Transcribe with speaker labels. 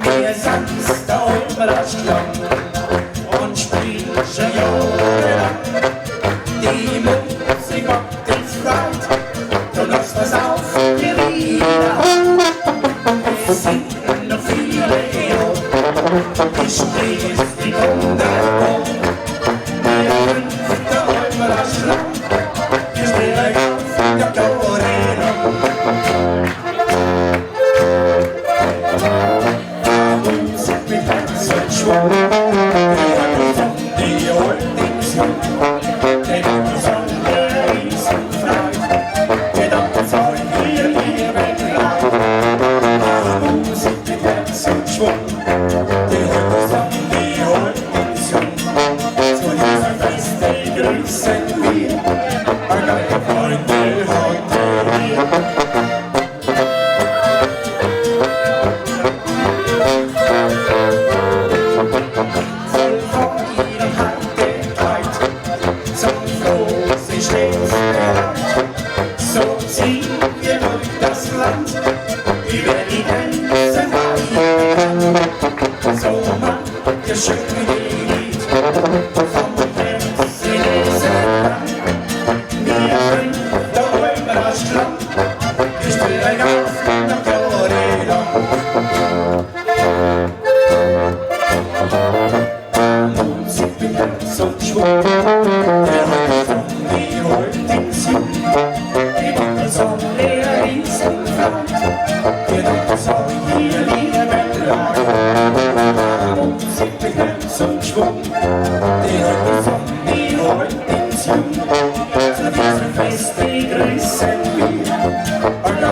Speaker 1: Mir san's da Olmerasch Klang und spielen schon jahrelang. Die Musik macht uns freit, du lass was auf, wir wieder. Es sind noch viele Jahre, ich steh's die wunderbar. Mir fünf der Olmerasch Klang, wir spielen auf der Torino. Musik mit Herz und Schwung, die holt ins Jung, den Sonne Riesenfreit, wir danken euch ihr lieben Leid. Musik mit Herz und Schwung, die holt Sonne, die holt ins Jung, zu diesem Feste grüßen wir, alle Freunde heute hier. Voll Freude und Heiterkeit, zum Frohsinn stets bereit. So ziehen wir durch das Land, über die Grenzen weit. So manches schöne Lied vom Herzen dran. Wir fünf der Olmerasch Klang, wir spielen auf der Torino. Musik mit Herz und Schwung, der heute die holt ins Jung, die Sonne Riesenfreit, wir danken euch ihr lieben Leid. Musik mit Herz und Schwung, die heute die holt ins Jung, zu diesem Feste grüßen wir, alle